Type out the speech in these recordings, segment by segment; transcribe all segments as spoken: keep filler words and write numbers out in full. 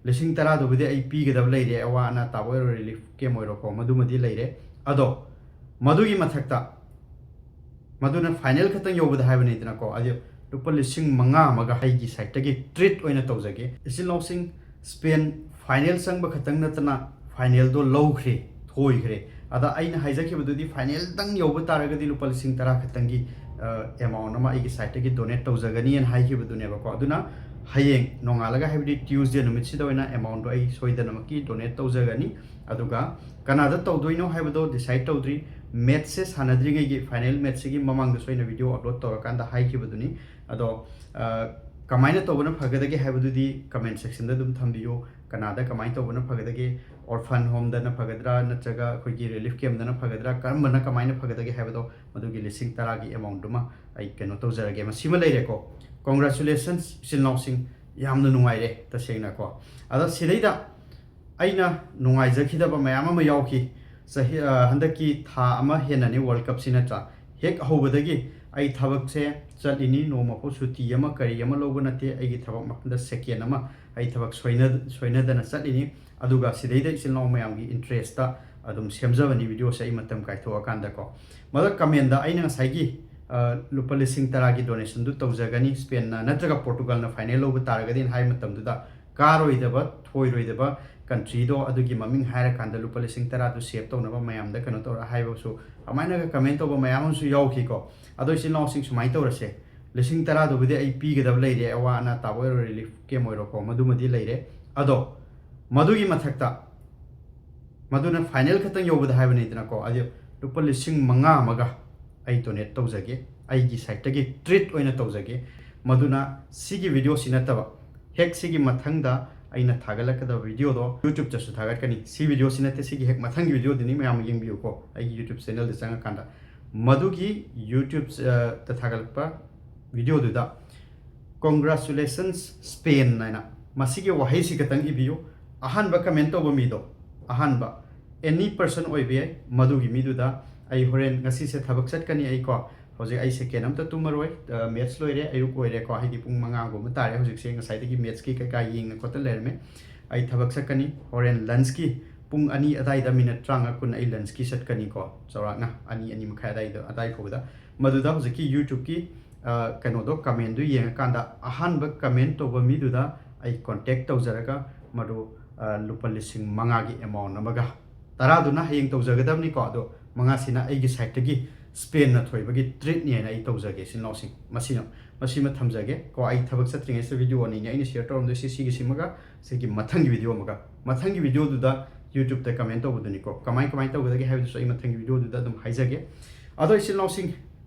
ꯂꯤꯁꯤꯡ ꯇꯔꯥꯗꯨꯕꯨꯗꯤ ꯑꯩ ꯄꯤꯒꯗꯕ ꯂꯩꯔꯦ, ꯑꯋꯥ ꯑꯅꯥ ꯇꯥꯕ ꯑꯣꯏꯔꯣ, ꯔꯤꯂꯤꯐ ꯀꯦꯝ ꯑꯣꯏꯔꯣꯀꯣ, ꯃꯗꯨꯃꯗꯤ ꯂꯩꯔꯦ꯫ ꯑꯗꯣ ꯃꯗꯨꯒꯤ ꯃꯊꯛꯇ, ꯃꯗꯨꯅ ꯐꯥꯏꯅꯦꯜ ꯈꯛꯇꯪ ꯌꯧꯕꯗ ꯍꯥꯏꯕꯅꯤꯗꯅꯀꯣ, ꯑꯗꯨ ꯂꯨꯄꯥ ꯂꯤꯁꯤꯡ ꯃꯉꯥ ꯑꯃꯒ ꯑꯩꯒꯤ ꯁꯥꯏꯠꯇꯒꯤ ꯇ꯭ꯔꯤꯠ ꯑꯣꯏꯅ ꯇꯧꯖꯒꯦ꯫ ꯏꯆꯤꯜ ꯏꯅꯥꯎꯁꯤꯡ, ꯁ꯭ꯄꯦꯟ ꯐꯥꯏꯅꯦꯜ ꯆꯪꯕ ꯈꯛꯇꯪ ꯅꯠꯇꯅ ꯐꯥꯏꯅꯦꯜꯗꯣ ꯂꯧꯈ꯭ꯔꯦ, ꯊꯣꯏꯈ꯭ꯔꯦ꯫ ꯑꯗ ꯑꯩꯅ ꯍꯥꯏꯖꯈꯤꯕꯗꯨꯗꯤ ꯐꯥꯏꯅꯦꯜꯗꯪ ꯌꯧꯕ ꯇꯥꯔꯒꯗꯤ ꯂꯨꯄꯥ ꯂꯤꯁꯤꯡ ꯇꯔꯥ ꯈꯛꯇꯪꯒꯤ ꯑꯦꯃꯥꯎꯟ ꯑꯃ ꯑꯩꯒꯤ ꯁꯥꯏꯠꯇꯒꯤ ꯗꯣꯅꯦꯠ ꯇꯧꯖꯒꯅꯤꯅ ꯍꯥꯏꯈꯤꯕꯗꯨꯅꯦꯕꯀꯣ꯫ ꯑꯗꯨꯅ ꯍꯌꯦꯡ ꯅꯣꯡꯉꯥꯜꯂꯒ, ꯍꯥꯏꯕꯗꯤ ꯇ꯭ꯌꯨꯁꯗꯦ ꯅꯨꯃꯤꯠꯁꯤꯗ ꯑꯣꯏꯅ ꯑꯦꯃꯥꯎꯟꯗꯣ ꯑꯩ ꯁꯣꯏꯗꯅꯃꯛꯀꯤ ꯗꯣꯅꯦꯠ ꯇꯧꯖꯒꯅꯤ꯫ ꯑꯗꯨꯒ ꯀꯅꯥꯗ ꯇꯧꯗꯣꯏꯅꯣ ꯍꯥꯏꯕꯗꯣ ꯗꯤꯁꯥꯏꯠ ꯇꯧꯗ꯭ꯔꯤ꯫ ꯃꯦꯠꯁꯁꯦ ꯁꯥꯟꯅꯗ꯭ꯔꯤꯉꯩꯒꯤ, ꯐꯥꯏꯅꯦꯜ ꯃꯦꯠꯁꯁꯤꯒꯤ ꯃꯃꯥꯡꯗꯁꯨ ꯑꯩꯅ ꯚꯤꯗꯤꯑꯣ ꯑꯞꯂꯣꯗ ꯇꯧꯔꯀꯥꯟꯗ ꯍꯥꯏꯈꯤꯕꯗꯨꯅꯤ꯫ ꯑꯗꯣ ꯑ, ꯀꯃꯥꯏꯅ ꯇꯧꯕꯅ ꯐꯒꯗꯒꯦ ꯍꯥꯏꯕꯗꯨꯗꯤ ꯀꯃꯦꯟ ꯁꯦꯛꯁꯟꯗ ꯑꯗꯨꯝ ꯊꯝꯕꯤꯌꯨ꯫ ꯀꯅꯥꯗ ꯀꯃꯥꯏꯅ ꯇꯧꯕꯅ ꯐꯒꯗꯒꯦ? ꯑꯣꯔꯐꯟ ꯍꯣꯝꯗꯅ ꯐꯒꯗ꯭ꯔꯥ, ꯅꯠꯇ꯭ꯔꯒ ꯑꯩꯈꯣꯏꯒꯤ ꯔꯤꯂꯤꯐ ꯀꯦꯝꯗꯅ ꯐꯒꯗ꯭ꯔꯥ, ꯀꯔꯝꯕꯅ ꯀꯃꯥꯏꯅ ꯐꯒꯗꯒꯦ ꯍꯥꯏꯕꯗꯣ, ꯃꯗꯨꯒꯤ ꯂꯤꯁꯤꯡ ꯇꯔꯥꯒꯤ ꯑꯦꯃꯥꯎꯟꯗꯨꯃ ꯑꯩ ꯀꯩꯅꯣ ꯇꯧꯖꯔꯒꯦ꯫ ꯃꯁꯤꯃ ꯂꯩꯔꯦꯀꯣ꯫ ꯀꯣꯡꯒ꯭ꯔꯦꯆꯨꯂꯦꯁꯟꯁ ꯏꯆꯤꯜ ꯏꯅꯥꯎꯁꯤꯡ, ꯌꯥꯝꯅ ꯅꯨꯡꯉꯥꯏꯔꯦ ꯇꯁꯦꯡꯅꯀꯣ꯫ ꯑꯗꯣ ꯁꯤꯗꯩꯗ ꯑꯩꯅ ꯅꯨꯡꯉꯥꯏꯖꯈꯤꯗꯕ ꯃꯌꯥꯝ ꯑꯃ ꯌꯥꯎꯈꯤ꯫ ꯆꯍꯤ, ꯑ, ꯍꯟꯗꯛꯀꯤ ꯊꯥ ꯑꯃ ꯍꯦꯟꯅꯅꯤ ꯋꯥꯔꯜ ꯀꯞꯁꯤ, ꯅꯠꯇ꯭ꯔꯥ? ꯍꯦꯛ ꯍꯧꯕꯗꯒꯤ ꯑꯩ ꯊꯕꯛꯁꯦ ꯆꯠꯂꯤꯅꯤ, ꯅꯣꯡꯃꯐꯥꯎ ꯁꯨꯇꯤ ꯑꯃ ꯀꯔꯤ ꯑꯃ ꯂꯧꯕ ꯅꯠꯇꯦ꯫ ꯑꯩꯒꯤ ꯊꯕꯛ ꯃꯐꯝꯗ ꯁꯦꯀꯦꯟ ꯑꯃ ꯑꯩ ꯊꯕꯛ ꯁꯣꯏꯅ-, ꯁꯣꯏꯅꯗꯅ ꯆꯠꯂꯤꯅꯤ꯫ ꯑꯗꯨꯒ ꯁꯤꯗꯩꯗ ꯏꯆꯤꯜ ꯏꯅꯥꯎ ꯃꯌꯥꯝꯒꯤ ꯏꯟꯇꯔꯦꯁꯇ ꯑꯗꯨꯝ ꯁꯦꯝꯖꯕꯅꯤ ꯚꯤꯗꯤꯑꯣꯁꯦ ꯑꯩ ꯃꯇꯝ ꯀꯥꯏꯊꯣꯛꯑꯀꯥꯟꯗꯀꯣ꯫ ꯃꯗꯨ ꯀꯃꯦꯟꯗ ꯑꯩꯅ ꯉꯁꯥꯏꯒꯤ, ꯑ, ꯂꯨꯄꯥ ꯂꯤꯁꯤꯡ ꯇꯔꯥꯒꯤ ꯗꯣꯅꯦꯁꯟꯗꯨ ꯇꯧꯖꯒꯅꯤ, ꯁ꯭ꯄꯦꯟꯅ ꯅꯠꯇ꯭ꯔꯒ ꯄꯣꯔꯇꯨꯒꯜꯅ ꯐꯥꯏꯅꯦꯜ ꯂꯧꯕ ꯇꯥꯔꯒꯗꯤꯅ ꯍꯥꯏꯕ ꯃꯇꯝꯗꯨꯗ, ꯀꯥꯔꯣꯏꯗꯕ, ꯊꯣꯏꯔꯣꯏꯗꯕ ꯀꯟꯇ꯭ꯔꯤꯗꯣ, ꯑꯗꯨꯒꯤ ꯃꯃꯤꯡ ꯍꯥꯏꯔꯀꯥꯟꯗ ꯂꯨꯄꯥ ꯂꯤꯁꯤꯡ ꯇꯔꯥꯗꯨ ꯁꯦꯞ ꯇꯧꯅꯕ ꯃꯌꯥꯝꯗ ꯀꯩꯅꯣ ꯇꯧꯔ ꯍꯥꯏꯕꯁꯨ, ꯑꯗꯨꯃꯥꯏꯅꯒ ꯀꯃꯦꯟ ꯇꯧꯕ ꯃꯌꯥꯝ ꯑꯃꯁꯨ ꯌꯥꯎꯈꯤꯀꯣ꯫ ꯑꯗꯣ ꯏꯆꯤꯜ ꯏꯅꯥꯎꯁꯤꯡ, ꯁꯨꯃꯥꯏꯅ ꯇꯧꯔꯁꯦ, ꯂꯤꯁꯤꯡ ꯇꯔꯥꯗꯨꯕꯨꯗꯤ ꯑꯩ ꯄꯤꯒꯗꯕ ꯂꯩꯔꯦ, ꯑꯋꯥ ꯑꯅꯥ ꯇꯥꯕ ꯑꯣꯏꯔꯣ, ꯔꯤꯂꯤꯐ ꯀꯦꯝ ꯑꯣꯏꯔꯣꯀꯣ, ꯃꯗꯨꯃꯗꯤ ꯂꯩꯔꯦ꯫ ꯑꯗꯣ ꯃꯗꯨꯒꯤ ꯃꯊꯛꯇ, ꯃꯗꯨꯅ ꯐꯥꯏꯅꯦꯜ ꯈꯛꯇꯪ ꯌꯧꯕꯗ ꯍꯥꯏꯕꯅꯤꯗꯅꯀꯣ, ꯑꯗꯨ ꯂꯨꯄꯥ ꯂꯤꯁꯤꯡ ꯃꯉꯥ ꯑꯃꯒ ꯑꯩ ꯗꯣꯅꯦꯠ ꯇꯧꯖꯒꯦ, ꯑꯩꯒꯤ ꯁꯥꯏꯠꯇꯒꯤ ꯇ꯭ꯔꯤꯠ ꯑꯣꯏꯅ ꯇꯧꯖꯒꯦ꯫ ꯃꯗꯨꯅ ꯁꯤꯒꯤ ꯚꯤꯗꯤꯑꯣꯁꯤ ꯅꯠꯇꯕ, ꯍꯦꯛ ꯁꯤꯒꯤ ꯃꯊꯪꯗ ꯑꯩꯅ ꯊꯥꯒꯠꯂꯛꯀꯗꯕ ꯚꯤꯗꯤꯑꯣꯗꯣ YouTubeꯇꯁꯨ ꯊꯥꯒꯠꯀꯅꯤ꯫ ꯁꯤ ꯚꯤꯗꯤꯑꯣꯁꯤ ꯅꯠꯇꯦ, ꯁꯤꯒꯤ ꯍꯦꯛ ꯃꯊꯪꯒꯤ ꯚꯤꯗꯤꯑꯣꯗꯨꯅꯤ, ꯃꯌꯥꯝ ꯌꯦꯡꯕꯤꯌꯨꯀꯣ, ꯑꯩꯒꯤ YouTube ꯆꯦꯅꯦꯜꯗ ꯆꯪꯉꯀꯥꯟꯗ꯫ ꯃꯗꯨꯒꯤ YouTubeꯇ ꯊꯥꯒꯠꯂꯛꯄ ꯚꯤꯗꯤꯑꯣꯗꯨꯗ "Congratulations Spain" ꯍꯥꯏꯅ ꯃꯁꯤꯒꯤ ꯋꯥꯍꯩꯁꯤ ꯈꯛꯇꯪ ꯏꯕꯤꯌꯨ꯫ ꯑꯍꯥꯟꯕ ꯀꯃꯦꯟ ꯇꯧꯕ ꯃꯤꯗꯣ, ꯑꯍꯥꯟꯕ, ꯑꯦꯅꯤ ꯄꯔꯁꯟ ꯑꯣꯏꯕ ꯌꯥꯏ, ꯃꯗꯨꯒꯤ ꯃꯤꯗꯨꯗ ꯑꯩ ꯍꯣꯔꯦꯟ, ꯉꯁꯤꯁꯦ ꯊꯕꯛ ꯆꯠꯀꯅꯤ ꯑꯩꯀꯣ, ꯍꯧꯖꯤꯛ ꯑꯩ ꯁꯦꯀꯦꯟ ꯑꯝꯇ ꯇꯨꯝꯃꯔꯣꯏ, ꯑ, ꯃꯦꯠꯁ ꯂꯣꯏꯔꯦ, ꯑꯌꯨꯛ ꯑꯣꯏꯔꯦꯀꯣ, ꯍꯥꯏꯗꯤ ꯄꯨꯡ ꯃꯉꯥꯒꯨꯝꯕ ꯇꯥꯔꯦ ꯍꯧꯖꯤꯛꯁꯦ, ꯉꯁꯥꯏꯗꯒꯤ ꯃꯦꯠꯁꯀꯤ ꯀꯩꯀꯥ ꯌꯦꯡꯅ ꯈꯣꯠꯇ ꯂꯩꯔꯝꯃꯦ꯫ ꯑꯩ ꯊꯕꯛ ꯆꯠꯀꯅꯤ꯫ ꯍꯣꯔꯦꯟ lunchꯀꯤ ꯄꯨꯡ ꯑꯅꯤ ꯑꯗꯥꯏꯗ minute ꯇꯔꯥꯃꯉꯥ ꯀꯨꯟ ꯑꯩ lunchꯀꯤ ꯆꯠꯀꯅꯤꯀꯣ, ꯆꯥꯎꯔꯥꯛꯅ ꯑꯅꯤ, ꯑꯅꯤ ꯃꯈꯥꯏ ꯑꯗꯥꯏꯗ, ꯑꯗꯥꯏ ꯐꯥꯎꯕꯗ꯫ ꯃꯗꯨꯗ ꯍꯧꯖꯤꯛꯀꯤ YouTubeꯀꯤ, ꯑ, ꯀꯩꯅꯣꯗꯣ, commentꯗꯨ ꯌꯦꯡꯉꯀꯥꯟꯗ ꯑꯍꯥꯟꯕ comment ꯇꯧꯕ ꯃꯤꯗꯨꯗ ꯑꯩ contact ꯇꯧꯖꯔꯒ ꯃꯗꯨ, ꯑ, ꯂꯨꯄꯥ ꯂꯤꯁꯤꯡ ꯃꯉꯥꯒꯤ amount ꯑꯃꯒ, ꯇꯔꯥꯗꯨꯅ ꯍꯌꯦꯡ ꯇꯧꯖꯒꯗꯕꯅꯤꯀꯣ, ꯑꯗꯣ ꯃꯉꯥꯁꯤꯅ ꯑꯩꯒꯤ sideꯇꯒꯤ Spainꯅ ꯊꯣꯏꯕꯒꯤ treatꯅꯤ ꯍꯥꯏꯅ ꯑꯩ ꯇꯧꯖꯒꯦ, ꯏꯆꯤꯟ ꯏꯅꯥꯎꯁꯤꯡ꯫ ꯃꯁꯤꯅ, ꯃꯁꯤꯃ ꯊꯝꯖꯒꯦ ꯀꯣ꯫ ꯑꯩ ꯊꯕꯛ ꯆꯠꯇ꯭ꯔꯤꯉꯩꯁꯤꯗ video ꯑꯅꯤꯅꯤ ꯑꯩꯅ share ꯇꯧꯔꯝꯗꯣꯏꯁꯤ, ꯁꯤꯒꯤꯁꯤꯃꯒ ꯁꯤꯒꯤ ꯃꯊꯪꯒꯤ video ꯑꯃꯒ꯫ ꯃꯊꯪꯒꯤ videoꯗꯨꯗ YouTubeꯇ comment ꯇꯧꯕꯗꯨꯅꯤꯀꯣ꯫ ꯀꯃꯥꯏ, ꯀꯃꯥꯏ ꯇꯧꯒꯗꯒꯦ ꯍꯥꯏꯕꯗꯨꯁꯨ ꯑꯩ ꯃꯊꯪꯒꯤ videoꯗꯨꯗ ꯑꯗꯨꯝ ꯍꯥꯏꯖꯒꯦ꯫ ꯑꯗꯣ ꯏꯆꯤꯟ ꯏꯅꯥꯎꯁꯤꯡ,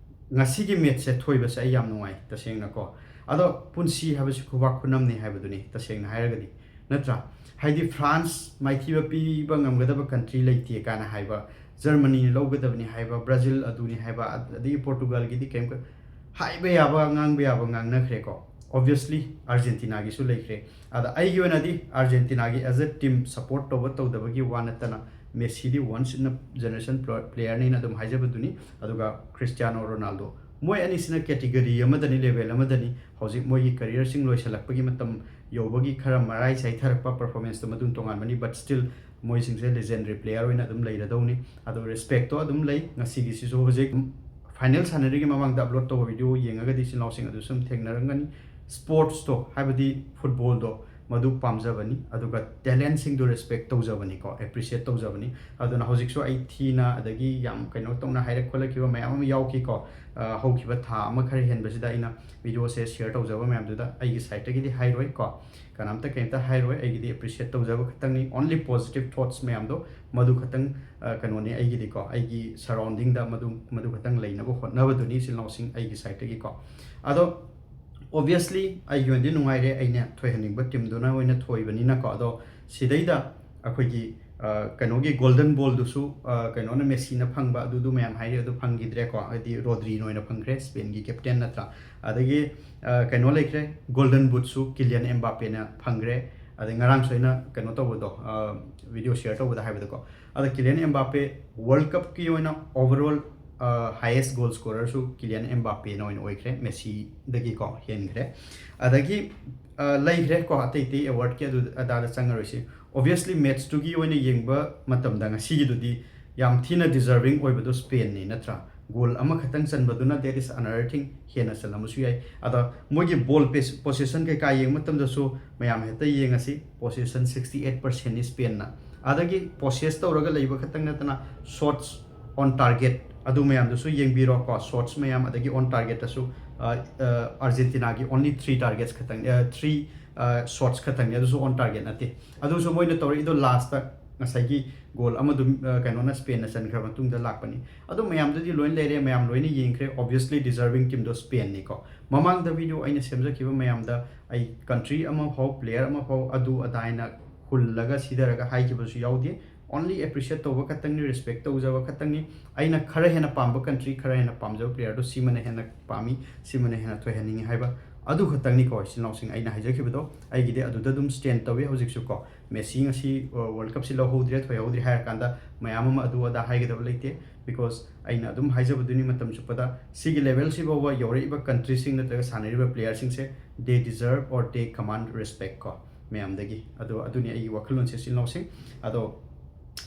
ꯉꯁꯤꯒꯤ matchꯁꯦ ꯊꯣꯏꯕꯁꯦ ꯑꯩ ꯌꯥꯝ ꯅꯨꯡꯉꯥꯏ, ꯇꯁꯦꯡꯅꯀꯣ꯫ ꯑꯗꯣ ꯄꯨꯟꯁꯤ ꯍꯥꯏꯕꯁꯤ ꯈꯨꯕꯥꯛ ꯈꯨꯅꯝꯅꯤ ꯍꯥꯏꯕꯗꯨꯅꯤ, ꯇꯁꯦꯡꯅ ꯍꯥꯏꯔꯒꯗꯤ, ꯅꯠꯇ꯭ꯔꯥ? ꯍꯥꯏꯗꯤ France ꯃꯥꯏꯊꯤꯕ ꯄꯤꯕ ꯉꯝꯒꯗꯕ country ꯂꯩꯇꯦ ꯀꯥꯏꯅ ꯍꯥꯏꯕ, Germanyꯅ ꯂꯧꯒꯗꯕꯅꯤ ꯍꯥꯏꯕ, Brazil ꯑꯗꯨꯅꯤ ꯍꯥꯏꯕ, ꯑꯗꯒꯤ Portugalꯒꯤꯗꯤ ꯀꯩꯝ, ꯍꯥꯏꯕ ꯌꯥꯕ, ꯉꯥꯡꯕ ꯌꯥꯕ ꯉꯥꯡꯅꯈ꯭ꯔꯦꯀꯣ꯫ Obviously Argentinaꯒꯤꯁꯨ ꯂꯩꯈ꯭ꯔꯦ꯫ ꯑꯗ ꯑꯩꯒꯤ ꯑꯣꯏꯅꯗꯤ Argentinaꯒꯤ as a team support ꯇꯧꯕ ꯇꯧꯗꯕꯒꯤ ꯋꯥ ꯅꯠꯇꯅ, Messiꯗꯤ once in a generation pl-, playerꯅꯤꯅ ꯑꯗꯨꯝ ꯍꯥꯏꯖꯕꯗꯨꯅꯤ꯫ ꯑꯗꯨꯒ Cristiano Ronaldo, ꯃꯣꯏ ꯑꯅꯤꯁꯤꯅ category ꯑꯃꯗꯅꯤ, level ꯑꯃꯗꯅꯤ꯫ ꯍꯧꯖꯤꯛ ꯃꯣꯏꯒꯤ careerꯁꯤꯡ ꯂꯣꯏꯁꯤꯜꯂꯛꯄꯒꯤ ꯃꯇꯝ ꯌꯧꯕꯒꯤ ꯈꯔ ꯃꯔꯥꯏ ꯆꯥꯏꯊꯔꯛꯄ performanceꯇꯣ ꯃꯗꯨꯅ ꯇꯣꯉꯥꯟꯕꯅꯤ, but still ꯃꯣꯏꯁꯤꯡꯁꯦ legendary player ꯑꯣꯏꯅ ꯑꯗꯨꯝ ꯂꯩꯔꯗꯧꯅꯤ꯫ ꯑꯗꯣ respectꯇꯣ ꯑꯗꯨꯝ ꯂꯩ꯫ ꯉꯁꯤꯒꯤꯁꯤꯁꯨ ꯍꯧꯖꯤꯛ final ꯁꯥꯟꯅꯔꯤꯉꯩ ꯃꯃꯥꯡꯗ upload ꯇꯧꯕ video ꯌꯦꯡꯉꯒꯗꯤ ꯏꯆꯤꯟ ꯏꯅꯥꯎꯁꯤꯡ ꯑꯗꯨ ꯁꯨꯝ ꯊꯦꯡꯅꯔꯝꯒꯅꯤ꯫ Sportsꯇꯣ, ꯍꯥꯏꯕꯗꯤ footballꯗꯣ, ꯃꯗꯨ ꯄꯥꯝꯖꯕꯅꯤ, ꯑꯗꯨꯒ talentꯁꯤꯡꯗꯣ respect ꯇꯧꯖꯕꯅꯤꯀꯣ, appreciate ꯇꯧꯖꯕꯅꯤ꯫ ꯑꯗꯨꯅ ꯍꯧꯖꯤꯛꯁꯨ ꯑꯩ ꯊꯤꯅ ꯑꯗꯒꯤ ꯌꯥꯝ ꯀꯩꯅꯣ ꯇꯧꯅ ꯍꯥꯏꯔꯛ ꯈꯣꯠꯂꯛꯈꯤꯕ ꯃꯌꯥꯝ ꯑꯃ ꯌꯥꯎꯈꯤꯀꯣ꯫ ꯑ, ꯍꯧꯈꯤꯕ ꯊꯥ ꯑꯃ ꯈꯔ ꯍꯦꯟꯕꯁꯤꯗ ꯑꯩꯅ videoꯁꯦ share ꯇꯧꯖꯕ ꯃꯌꯥꯝꯗꯨꯗ ꯑꯩꯒꯤ sideꯇꯒꯤꯗꯤ ꯍꯥꯏꯔꯣꯏ ꯀꯣ, ꯀꯅꯥꯝꯇ ꯀꯩꯝꯇ ꯍꯥꯏꯔꯣꯏ꯫ ꯑꯩꯒꯤꯗꯤ appreciate ꯇꯧꯖꯕ ꯈꯛꯇꯪꯅꯤ, only positive thoughts ꯃꯌꯥꯝꯗꯣ ꯃꯗꯨ ꯈꯛꯇꯪ, ꯑ, ꯀꯩꯅꯣꯅꯤ ꯑꯩꯒꯤꯗꯤꯀꯣ, ꯑꯩꯒꯤ surroundingꯗ ꯃꯗꯨ, ꯃꯗꯨ ꯈꯛꯇꯪ ꯂꯩꯅꯕ ꯍꯣꯠꯅꯕꯗꯨꯅꯤ ꯏꯆꯤꯜ ꯏꯅꯥꯎꯁꯤꯡ, ꯑꯩꯒꯤ sideꯇꯒꯤꯀꯣ꯫ ꯑꯗꯣ obviously ꯑꯩꯒꯤ ꯑꯣꯏꯅꯗꯤ ꯅꯨꯡꯉꯥꯏꯔꯦ, ꯑꯩꯅ ꯊꯣꯏꯍꯟꯅꯤꯡꯕ teamꯗꯨꯅ ꯑꯣꯏꯅ ꯊꯣꯏꯕꯅꯤꯅꯀꯣ꯫ ꯑꯗꯣ ꯁꯤꯗꯩꯗ ꯑꯩꯈꯣꯏꯒꯤ, ꯑ, ꯀꯩꯅꯣꯒꯤ golden ballꯗꯨꯁꯨ, ꯑ, ꯀꯩꯅꯣꯅ, Messiꯅ ꯐꯪꯕ ꯑꯗꯨꯗꯨ ꯃꯌꯥꯝ ꯍꯥꯏꯔꯤ, ꯑꯗꯨ ꯐꯪꯈꯤꯗ꯭ꯔꯦꯀꯣ, ꯍꯥꯏꯗꯤ Rodriꯅ ꯑꯣꯏꯅ ꯐꯪꯈ꯭ꯔꯦ, Spainꯒꯤ captain ꯅꯠꯇ꯭ꯔꯥ? ꯑꯗꯒꯤ, ꯑ, ꯀꯩꯅꯣ ꯂꯩꯈ꯭ꯔꯦ, golden bootꯁꯨ Kylian Mbappeꯅ ꯐꯪꯈ꯭ꯔꯦ꯫ ꯑꯗꯩ ꯉꯔꯥꯡꯁꯨ ꯑꯩꯅ ꯀꯩꯅꯣ ꯇꯧꯕꯗꯣ, ꯑ, video share ꯇꯧꯕꯗ ꯍꯥꯏꯕꯗꯀꯣ, ꯑꯗ Kylian Mbappe World Cupꯀꯤ ꯑꯣꯏꯅ overall, ꯑ, highest goal scorerꯁꯨ Kylian Mbappeꯅ ꯑꯣꯏꯅ ꯑꯣꯏꯈ꯭ꯔꯦ, Messiꯗꯒꯤꯀꯣ ꯍꯦꯟꯈ꯭ꯔꯦ꯫ ꯑꯗꯒꯤ ꯑ, ꯂꯩꯈ꯭ꯔꯦ ꯀꯣ, ꯑꯇꯩ ꯑꯇꯩ ꯑꯦꯋꯥꯔꯗꯀꯤ ꯑꯗꯨ ꯑꯗꯥꯗ ꯆꯪꯉꯔꯣꯏꯁꯤ꯫ Obviously, ꯃꯦꯠꯁꯇꯨꯒꯤ ꯑꯣꯏꯅ ꯌꯦꯡꯕ ꯃꯇꯝꯗ ꯉꯁꯤꯒꯤꯗꯨꯗꯤ ꯌꯥꯝ ꯊꯤꯅ ꯗꯤꯖꯔꯚꯤꯡ ꯑꯣꯏꯕꯗꯣ ꯁ꯭ꯄꯦꯟꯅꯤ, ꯅꯠꯇ꯭ꯔꯥ? ꯒꯣꯜ ꯑꯃꯈꯛꯇꯪ ꯆꯟꯕꯗꯨꯅ, that is another thing, ꯍꯦꯟꯅ ꯆꯜꯂꯝꯕꯁꯨ ꯌꯥꯏ꯫ ꯑꯗ ꯃꯣꯏꯒꯤ ꯕꯣꯜ ꯄꯦꯁ-, ꯄꯣꯁꯦꯁꯟ ꯀꯩꯀꯥ ꯌꯦꯡꯕ ꯃꯇꯝꯗꯁꯨ ꯃꯌꯥꯝ ꯍꯦꯛꯇ ꯌꯦꯡꯉꯁꯤ, ꯄꯣꯁꯦꯁꯟ sixty eight percentꯅꯤ ꯁ꯭ꯄꯦꯟꯅ꯫ ꯑꯗꯒꯤ ꯄꯣꯁꯦꯁ ꯇꯧꯔꯒ ꯂꯩꯕ ꯈꯛꯇꯪ ꯅꯠꯇꯅ, ꯁꯣꯠꯁ on target ꯑꯗꯨ ꯃꯌꯥꯝꯗꯨꯁꯨ ꯌꯦꯡꯕꯤꯔꯣ ꯀꯣ, ꯁꯣꯠꯁ ꯃꯌꯥꯝ, ꯑꯗꯒꯤ on targetꯇꯁꯨ, ꯑ, ꯑ, ꯑꯥꯔꯖꯦꯟꯇꯤꯅꯥꯒꯤ only three targets ꯈꯛꯇꯪ, ꯑ, three, ꯑ, ꯁꯣꯠꯁ ꯈꯛꯇꯪꯅꯤ, ꯑꯗꯨꯁꯨ on target ꯅꯠꯇꯦ꯫ ꯑꯗꯨꯁꯨ ꯃꯣꯏꯅ ꯇꯧꯔꯛꯏꯗꯣ ꯂꯥꯁꯇ ꯉꯁꯥꯏꯒꯤ ꯒꯣꯜ ꯑꯃꯗꯨ, ꯑ, ꯀꯩꯅꯣꯅ, ꯁ꯭ꯄꯦꯟꯅ ꯆꯟꯈ꯭ꯔ ꯃꯇꯨꯡꯗ ꯂꯥꯛꯄꯅꯤ꯫ ꯑꯗꯨ ꯃꯌꯥꯝꯗꯨꯗꯤ ꯂꯣꯏꯅ ꯂꯩꯔꯦ, ꯃꯌꯥꯝ ꯂꯣꯏꯅ ꯌꯦꯡꯈ꯭ꯔꯦ꯫ Obviously, deserving teamꯗꯣ ꯁ꯭ꯄꯦꯟꯅꯤꯀꯣ꯫ ꯃꯃꯥꯡꯗ ꯚꯤꯗꯤꯑꯣ ꯑꯩꯅ ꯁꯦꯝꯖꯈꯤꯕ ꯃꯌꯥꯝꯗ ꯑꯩ ꯀꯟꯇ꯭ꯔꯤ ꯑꯃꯐꯥꯎ, ꯄ꯭ꯂꯦꯌꯔ ꯑꯃꯐꯥꯎ ꯑꯗꯨ ꯑꯗꯥ ꯍꯥꯏꯅ ꯍꯨꯜꯂꯒ ꯁꯤꯊꯔꯒ ꯍꯥꯏꯈꯤꯕꯁꯨ ꯌꯥꯎꯗꯦ꯫ Only appreciate ꯇꯧꯕ ꯈꯛꯇꯪꯅꯤ, ꯔꯦꯁꯄꯦꯛ ꯇꯧꯖꯕ ꯈꯛꯇꯪꯅꯤ꯫ ꯑꯩꯅ ꯈꯔ ꯍꯦꯟꯅ ꯄꯥꯝꯕ ꯀꯟꯇ꯭ꯔꯤ, ꯈꯔ ꯍꯦꯟꯅ ꯄꯥꯝꯖꯕ ꯄ꯭ꯂꯦꯌꯔꯗꯣ ꯁꯤꯃꯅ ꯍꯦꯟꯅ ꯄꯥꯝꯃꯤ, ꯁꯤꯃꯅ ꯍꯦꯟꯅ ꯊꯣꯏꯍꯟꯅꯤꯡꯉꯤ ꯍꯥꯏꯕ ꯑꯗꯨ ꯈꯛꯇꯪꯅꯤꯀꯣ, ꯏꯆꯤꯜ ꯏꯅꯥꯎꯁꯤꯡ, ꯑꯩꯅ ꯍꯥꯏꯖꯈꯤꯕꯗꯣ꯫ ꯑꯩꯒꯤꯗꯤ ꯑꯗꯨꯗ ꯑꯗꯨꯝ ꯁ꯭ꯇꯦꯟ ꯇꯧꯏ ꯍꯧꯖꯤꯛꯁꯨ ꯀꯣ꯫ ꯃꯦꯁꯤ ꯉꯁꯤ, ꯑ, ꯋꯥꯔꯜ ꯀꯞꯁꯤ ꯂꯧꯍꯧꯗ꯭ꯔꯦ, ꯊꯣꯏꯍꯧꯗ꯭ꯔꯦ ꯍꯥꯏꯔꯀꯥꯟꯗ ꯃꯌꯥꯝ ꯑꯃ ꯑꯗꯨ ꯑꯗꯥ ꯍꯥꯏꯒꯗꯕ ꯂꯩꯇꯦ꯫ Because ꯑꯩꯅ ꯑꯗꯨꯝ ꯍꯥꯏꯖꯕꯗꯨꯅꯤ ꯃꯇꯝ ꯆꯨꯞꯄꯗ, ꯁꯤꯒꯤ ꯂꯦꯚꯦꯜꯁꯤ ꯐꯥꯎꯕ ꯌꯧꯔꯛꯏꯕ ꯀꯟꯇ꯭ꯔꯤꯁꯤꯡ ꯅꯠꯇ꯭ꯔꯒ ꯁꯥꯟꯅꯔꯤꯕ ꯄ꯭ꯂꯦꯌꯔꯁꯤꯡꯁꯦ, they deserve or they command respect ꯀꯣ, ꯃꯌꯥꯝꯗꯒꯤ꯫ ꯑꯗꯣ ꯑꯗꯨꯅꯤ ꯑꯩꯒꯤ ꯋꯥꯈꯜꯂꯣꯟꯁꯦ, ꯏꯆꯤꯜ ꯏꯅꯥꯎꯁꯤꯡ꯫ ꯑꯗꯣ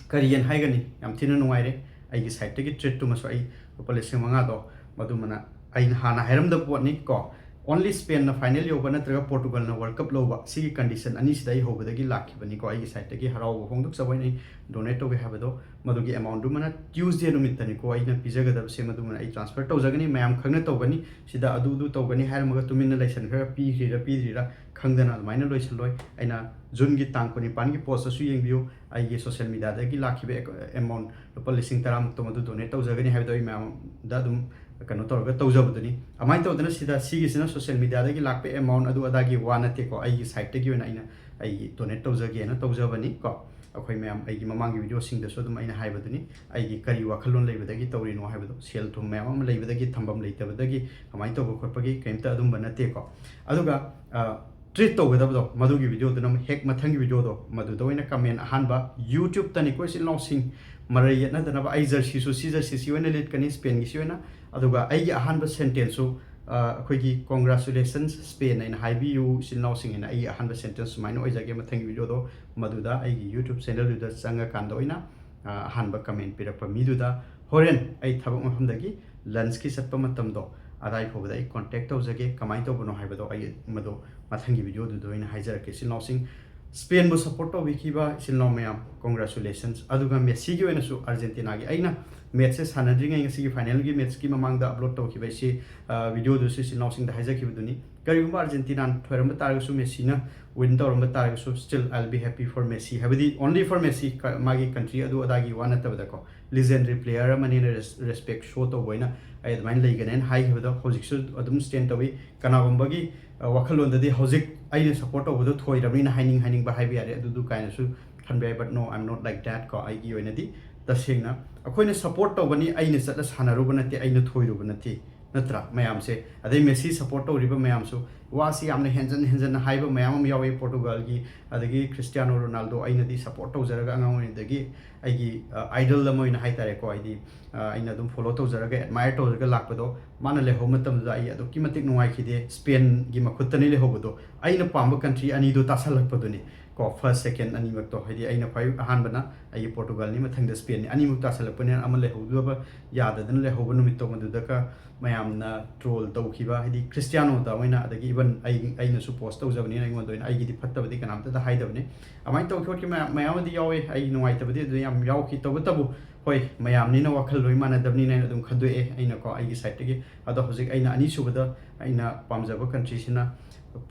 ꯀꯔꯤꯅ ꯍꯥꯏꯒꯅꯤ, ꯌꯥꯝ ꯊꯤꯅ ꯅꯨꯡꯉꯥꯏꯔꯦ꯫ ꯑꯩꯒꯤ ꯁꯥꯏꯠꯇꯒꯤ ꯇ꯭ꯔꯤꯠꯇꯨꯃꯁꯨ ꯑꯩ ꯂꯨꯄꯥ ꯂꯤꯁꯤꯡ ꯃꯉꯥꯗꯣ, ꯃꯗꯨꯃꯅ ꯑꯩꯅ ꯍꯥꯟꯅ ꯍꯥꯏꯔꯝꯗꯕ ꯄꯣꯠꯅꯤ ꯀꯣ꯫ Only ꯁ꯭ꯄꯦꯟꯅ ꯐꯥꯏꯅꯦꯜ ꯌꯧꯕ ꯅꯠꯇ꯭ꯔꯒ ꯄꯣꯔꯇꯨꯒꯜꯅ ꯋꯥꯔꯜ ꯀꯞ ꯂꯧꯕ, ꯁꯤꯒꯤ ꯀꯟꯗꯤꯁꯟ ꯑꯅꯤꯁꯤꯗ ꯑꯩ ꯍꯧꯕꯗꯒꯤ ꯂꯥꯛꯈꯤꯕꯅꯤꯀꯣ꯫ ꯑꯩꯒꯤ ꯁꯥꯏꯠꯇꯒꯤ ꯍꯔꯥꯎꯕ ꯐꯣꯡꯗꯣꯛꯆꯕ ꯑꯣꯏꯅ ꯑꯩ ꯗꯣꯅꯦꯠ ꯇꯧꯒꯦ ꯍꯥꯏꯕꯗꯣ, ꯃꯗꯨꯒꯤ ꯑꯦꯃꯥꯎꯟꯗꯨꯃꯅ ꯇ꯭ꯌꯨꯁꯗꯦ ꯅꯨꯃꯤꯠꯇꯅꯤꯀꯣ ꯑꯩꯅ ꯄꯤꯖꯒꯗꯕꯁꯦ, ꯃꯗꯨꯃꯅ ꯑꯩ ꯇ꯭ꯔꯥꯟꯁꯐꯔ ꯇꯧꯖꯒꯅꯤ꯫ ꯃꯌꯥꯝ ꯈꯪꯅ ꯇꯧꯒꯅꯤ, ꯁꯤꯗ ꯑꯗꯨ ꯑꯗꯨ ꯇꯧꯒꯅꯤ ꯍꯥꯏꯔꯝꯃꯒ ꯇꯨꯃꯤꯟꯅ ꯂꯩꯁꯟꯈ꯭ꯔꯒ ꯄꯤꯈ꯭ꯔꯤꯔꯥ ꯄꯤꯗ꯭ꯔꯤꯔꯥ ꯈꯪꯗꯅ ꯑꯗꯨꯃꯥꯏꯅ ꯂꯣꯏꯁꯜꯂꯣꯏ꯫ ꯑꯩꯅ ꯖꯨꯟꯒꯤ ꯇꯥꯡ ꯀꯨꯟꯅꯤꯄꯥꯟꯒꯤ ꯄꯣꯁꯇꯁꯨ ꯌꯦꯡꯕꯤꯌꯨ, ꯑꯩꯒꯤ ꯁꯣꯁꯦꯜ ꯃꯤꯗꯤꯌꯥꯗꯒꯤ ꯂꯥꯛꯈꯤꯕ ꯑꯦꯀ-, ꯑꯦꯃꯥꯎꯟ ꯂꯨꯄꯥ ꯂꯤꯁꯤꯡ ꯇꯔꯥꯃꯨꯛꯇꯣ ꯃꯗꯨ ꯗꯣꯅꯦꯠ ꯇꯧꯖꯒꯅꯤ ꯍꯥꯏꯕꯗꯣ ꯑꯩ ꯃꯌꯥꯝꯗ ꯑꯗꯨꯝ ꯀꯩꯅꯣ ꯇꯧꯔꯒ ꯇꯧꯖꯕꯗꯨꯅꯤ꯫ ꯑꯗꯨꯃꯥꯏꯅ ꯇꯧꯗꯅ ꯁꯤꯗ ꯁꯤꯒꯤꯁꯤꯅ ꯁꯣꯁꯦꯜ ꯃꯤꯗꯤꯌꯥꯗꯒꯤ ꯂꯥꯛꯄ ꯑꯦꯃꯥꯎꯟ ꯑꯗꯨ ꯑꯗꯥꯒꯤ ꯋꯥ ꯅꯠꯇꯦꯀꯣ, ꯑꯩꯒꯤ ꯁꯥꯏꯠꯇꯒꯤ ꯑꯣꯏꯅ ꯑꯩꯅ ꯑꯩꯒꯤ ꯗꯣꯅꯦꯠ ꯇꯧꯖꯒꯦꯅ ꯇꯧꯖꯕꯅꯤ ꯀꯣ꯫ ꯑꯩꯈꯣꯏ ꯃꯌꯥꯝ ꯑꯩꯒꯤ ꯃꯃꯥꯡꯒꯤ ꯚꯤꯗꯤꯑꯣꯁꯤꯡꯗꯁꯨ ꯑꯗꯨꯝ ꯑꯩꯅ ꯍꯥꯏꯕꯗꯨꯅꯤ, ꯑꯩꯒꯤ ꯀꯔꯤ ꯋꯥꯈꯜꯂꯣꯟ ꯂꯩꯕꯗꯒꯤ ꯇꯧꯔꯤꯅꯣ ꯍꯥꯏꯕꯗꯣ, ꯁꯦꯜ ꯊꯨꯝ ꯃꯌꯥꯝ ꯑꯃ ꯂꯩꯕꯗꯒꯤ, ꯊꯝꯐꯝ ꯂꯩꯇꯕꯗꯒꯤ ꯀꯃꯥꯏꯅ ꯇꯧꯕ ꯈꯣꯠꯄꯒꯤ ꯀꯔꯤꯝꯇ ꯑꯗꯨꯝꯕ ꯅꯠꯇꯦꯀꯣ꯫ ꯑꯗꯨꯒ, ꯑ, ꯇ꯭ꯔꯤꯠ ꯇꯧꯒꯗꯕꯗꯣ, ꯃꯗꯨꯒꯤ ꯚꯤꯗꯤꯑꯣꯗꯨꯅ ꯑꯃꯨꯛ ꯍꯦꯛ ꯃꯊꯪꯒꯤ ꯚꯤꯗꯤꯑꯣꯗꯣ, ꯃꯗꯨꯗ ꯑꯣꯏꯅ ꯀꯃꯦꯟ ꯑꯍꯥꯟꯕ, YouTube-ꯇꯅꯤꯀꯣ, ꯏꯆꯤꯜ ꯏꯅꯥꯎꯁꯤꯡ, ꯃꯔꯩ ꯌꯦꯠꯅꯗꯅꯕ, ꯑꯩ ꯖꯔꯁꯤꯁꯨ ꯁꯤ ꯖꯔꯁꯤꯁꯤ ꯑꯣꯏꯅ ꯂꯤꯠꯀꯅꯤ, ꯁ꯭ꯄꯦꯟꯒꯤꯁꯤ ꯑꯣꯏꯅ, ꯑꯗꯨꯒ ꯑꯩꯒꯤ ꯑꯍꯥꯟꯕ ꯁꯦꯟꯇꯦꯟꯁꯁꯨ ꯑ, ꯑꯩꯈꯣꯏꯒꯤ "Congratulations Spain" ꯑꯩꯅ ꯍꯥꯏꯕꯤꯌꯨ ꯏꯆꯤꯜ ꯏꯅꯥꯎꯁꯤꯡ ꯍꯥꯏꯅ ꯑꯩꯒꯤ ꯑꯍꯥꯟꯕ sentence ꯁꯨꯃꯥꯏꯅ ꯑꯣꯏꯖꯒꯦ꯫ ꯃꯊꯪꯒꯤ video ꯗꯣ ꯃꯗꯨꯗ ꯑꯩꯒꯤ YouTube channel ꯗꯨꯗ ꯆꯪꯉꯀꯥꯟꯗ ꯑꯣꯏꯅ, ꯑ, ꯑꯍꯥꯟꯕ comment ꯄꯤꯔꯛꯄ ꯃꯤꯗꯨꯗ ꯍꯣꯔꯦꯟ ꯑꯩ ꯊꯕꯛ ꯃꯐꯝꯗꯒꯤ lunch ꯀꯤ ꯆꯠꯄ ꯃꯇꯝꯗꯣ ꯑꯗꯥꯏ ꯐꯥꯎꯕꯗ ꯑꯩ contact ꯇꯧꯖꯒꯦ꯫ ꯀꯃꯥꯏꯅ ꯇꯧꯕꯅꯣ ꯍꯥꯏꯕꯗꯣ ꯑꯩ ꯃꯗꯨ ꯃꯊꯪꯒꯤ video ꯗꯨꯗ ꯑꯣꯏꯅ ꯍꯥꯏꯖꯔꯛꯀꯦ ꯏꯆꯤꯜ ꯏꯅꯥꯎꯁꯤꯡ꯫ Spain ꯕꯨ support ꯇꯧꯕꯤꯈꯤꯕ ꯏꯆꯤꯜ ꯏꯅꯥꯎ ꯃꯌꯥꯝ, congratulations꯫ ꯑꯗꯨꯒ Messi ꯒꯤ ꯑꯣꯏꯅꯁꯨ Argentina ꯒꯤ, ꯑꯩꯅ match ꯁꯦ ꯁꯥꯟꯅꯗ꯭ꯔꯤꯉꯩ ꯉꯁꯤꯒꯤ final ꯒꯤ match ꯀꯤ ꯃꯃꯥꯡꯗ upload ꯇꯧꯈꯤꯕ ꯑꯩꯁꯤ, ꯑ, video ꯗꯨꯁꯨ ꯏꯆꯤꯜ ꯏꯅꯥꯎꯁꯤꯡꯗ ꯍꯥꯏꯖꯈꯤꯕꯗꯨꯅꯤ꯫ ꯀꯔꯤꯒꯨꯝꯕ Argentina ꯅ ꯊꯣꯏꯔꯝꯕ ꯇꯥꯔꯒꯁꯨ, Messi ꯅ win ꯇꯧꯔꯝꯕ ꯇꯥꯔꯒꯁꯨ, still I'll be happy for Messi꯫ ꯍꯥꯏꯕꯗꯤ only for Messi, ꯀ-, ꯃꯥꯒꯤ country ꯑꯗꯨ ꯑꯗꯥꯒꯤ ꯋꯥ ꯅꯠꯇꯕꯗꯀꯣ, legendary player ꯑꯃꯅꯦꯅ res-, respect show ꯇꯧꯕ ꯑꯣꯏꯅ ꯑꯩ ꯑꯗꯨꯃꯥꯏꯅ ꯂꯩꯒꯅꯦꯅ ꯍꯥꯏꯈꯤꯕꯗꯣ ꯍꯧꯖꯤꯛꯁꯨ ꯑꯗꯨꯝ stand ꯇꯧꯏ꯫ ꯀꯅꯥꯒꯨꯝꯕꯒꯤ, ꯑ, ꯋꯥꯈꯜꯂꯣꯟꯗꯗꯤ ꯍꯧꯖꯤꯛ ꯑꯩꯅ support ꯇꯧꯕꯗꯣ ꯊꯣꯏꯔꯕꯅꯤꯅ ꯍꯥꯏꯅꯤꯡ ꯍꯥꯏꯅꯤꯡꯕ ꯍꯥꯏꯕ ꯌꯥꯔꯦ, ꯑꯗꯨꯗꯨ ꯀꯥꯏꯅꯁꯨ ꯈꯟꯕ ꯌꯥꯏ꯫ But no, I'm not like that ꯀꯣ꯫ ꯑꯩꯒꯤ ꯑꯣꯏꯅꯗꯤ ꯇꯁꯦꯡꯅ ꯑꯩꯈꯣꯏꯅ support ꯇꯧꯕꯅꯤ, ꯑꯩꯅ ꯆꯠꯂ ꯁꯥꯟꯅꯔꯨꯕ ꯅꯠꯇꯦ, ꯑꯩꯅ ꯊꯣꯏꯔꯨꯕ ꯅꯠꯇꯦ, ꯅꯠꯇ꯭ꯔꯥ? ꯃꯌꯥꯝꯁꯦ, ꯑꯗꯩ Messi support ꯇꯧꯔꯤꯕ ꯃꯌꯥꯝꯁꯨ ꯋꯥꯁꯤ ꯌꯥꯝꯅ ꯍꯦꯟꯖꯟ ꯍꯦꯟꯖꯟꯅ ꯍꯥꯏꯕ ꯃꯌꯥꯝ ꯑꯃ ꯌꯥꯎꯏ꯫ Portugal ꯒꯤ, ꯑꯗꯒꯤ Cristiano Ronaldo, ꯑꯩꯅꯗꯤ support ꯇꯧꯖꯔꯒ ꯑꯉꯥꯡ ꯑꯣꯏꯔꯤꯉꯩꯗꯒꯤ ꯑꯩꯒꯤ, ꯑ, idol ꯑꯃ ꯑꯣꯏꯅ ꯍꯥꯏꯇꯥꯔꯦꯀꯣ, ꯍꯥꯏꯗꯤ, ꯑ, ꯑꯩꯅ ꯑꯗꯨꯝ follow ꯇꯧꯖꯔꯒ, admire ꯇꯧꯖꯔꯒ ꯂꯥꯛꯄꯗꯣ, ꯃꯥꯅ ꯂꯩꯍꯧꯕ ꯃꯇꯝꯗꯨꯗ ꯑꯩ ꯑꯗꯨꯛꯀꯤ ꯃꯇꯤꯛ ꯅꯨꯡꯉꯥꯏꯈꯤꯗꯦ꯫ Spain ꯒꯤ ꯃꯈꯨꯠꯇꯅꯤ ꯂꯩꯍꯧꯕꯗꯣ, ꯑꯩꯅ ꯄꯥꯝꯕ country ꯑꯅꯤꯗꯣ ꯇꯥꯁꯜꯂꯛꯄꯗꯨꯅꯤ ꯀꯣ, first, second ꯑꯅꯤꯃꯛꯇꯣ꯫ ꯍꯥꯏꯗꯤ ꯑꯩꯅ ꯈ꯭ꯋꯥꯏ ꯑꯍꯥꯟꯕꯅ ꯑꯩꯒꯤ Portugal ꯅꯤ, ꯃꯊꯪꯗ Spain ꯅꯤ, ꯑꯅꯤꯃꯛ ꯇꯥꯁꯜꯂꯛꯄꯅꯤꯅ ꯑꯃ ꯂꯩꯍꯧꯗꯕ ꯌꯥꯗꯗꯅ ꯂꯩꯍꯧꯕ ꯅꯨꯃꯤꯠꯇꯣ, ꯃꯗꯨꯗꯒ ꯃꯌꯥꯝꯅ troll ꯇꯧꯈꯤꯕ, ꯍꯥꯏꯗꯤ Cristiano ꯗ ꯑꯣꯏꯅ, ꯑꯗꯒꯤ even ꯑꯩ, ꯑꯩꯅꯁꯨ post ꯇꯧꯖꯕꯅꯤꯅ ꯑꯩꯉꯣꯟꯗ ꯑꯣꯏꯅ, ꯑꯩꯒꯤꯗꯤ ꯐꯠꯇꯕꯗꯤ ꯀꯅꯥꯝꯇꯗ ꯍꯥꯏꯗꯕꯅꯤ꯫ ꯑꯗꯨꯃꯥꯏꯅ ꯇꯧꯈꯤ ꯈꯣꯠꯈꯤ ꯃꯌꯥꯝ, ꯃꯌꯥꯝ ꯑꯃꯗꯤ ꯌꯥꯎꯋꯦ, ꯑꯩ ꯅꯨꯡꯉꯥꯏꯇꯕꯗꯤ ꯑꯗꯨ ꯌꯥꯝ ꯌꯥꯎꯈꯤ꯫ ꯇꯧꯕꯇꯕꯨ ꯍꯣꯏ, ꯃꯌꯥꯝꯅꯤꯅ ꯋꯥꯈꯜ ꯂꯣꯏ ꯃꯥꯟꯅꯗꯕꯅꯤꯅ ꯑꯩꯅ ꯑꯗꯨꯝ ꯈꯟꯗꯣꯛꯑꯦ ꯑꯩꯅꯀꯣ, ꯑꯩꯒꯤ side ꯇꯒꯤ꯫ ꯑꯗꯣ ꯍꯧꯖꯤꯛ ꯑꯩꯅ ꯑꯅꯤꯁꯨꯕꯗ ꯑꯩꯅ ꯄꯥꯝꯖꯕ country ꯁꯤꯅ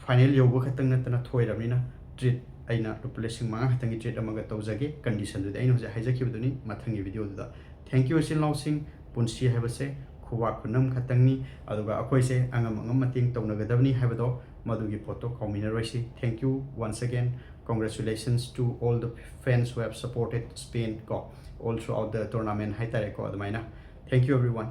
final ꯌꯧꯕ ꯈꯛꯇꯪ ꯅꯠꯇꯅ ꯊꯣꯏꯔꯕꯅꯤꯅ treat ꯑꯩꯅ ꯂꯨꯄꯥ ꯂꯤꯁꯤꯡ ꯃꯉꯥ ꯈꯛꯇꯪꯒꯤ treat ꯑꯃꯒ ꯇꯧꯖꯒꯦ꯫ Condition ꯗꯨꯗꯤ ꯑꯩꯅ ꯍꯧꯖꯤꯛ ꯍꯥꯏꯖꯈꯤꯕꯗꯨꯅꯤ ꯃꯊꯪꯒꯤ video ꯗꯨꯗ꯫ Thank you ꯏꯆꯤꯜ ꯏꯅꯥꯎꯁꯤꯡ꯫ ꯄꯨꯟꯁꯤ ꯍꯥꯏꯕꯁꯦ ꯈꯨꯕꯥꯛ ꯈꯨꯅꯝ ꯈꯛꯇꯪꯅꯤ, ꯑꯗꯨꯒ ꯑꯩꯈꯣꯏꯁꯦ ꯑꯉꯝ ꯑꯉꯝ ꯃꯇꯦꯡ ꯇꯧꯅꯒꯗꯕꯅꯤ ꯍꯥꯏꯕꯗꯣ, ꯃꯗꯨꯒꯤ ꯄꯣꯠꯇꯣ ꯀꯥꯎꯃꯤꯟꯅꯔꯣꯏꯁꯤ꯫ Thank you once again, congratulations to all the fans who have supported Spain ꯀꯣ, all throughout the tournament ꯍꯥꯏꯇꯥꯔꯦꯀꯣ꯫ ꯑꯗꯨꯃꯥꯏꯅ, thank you everyone꯫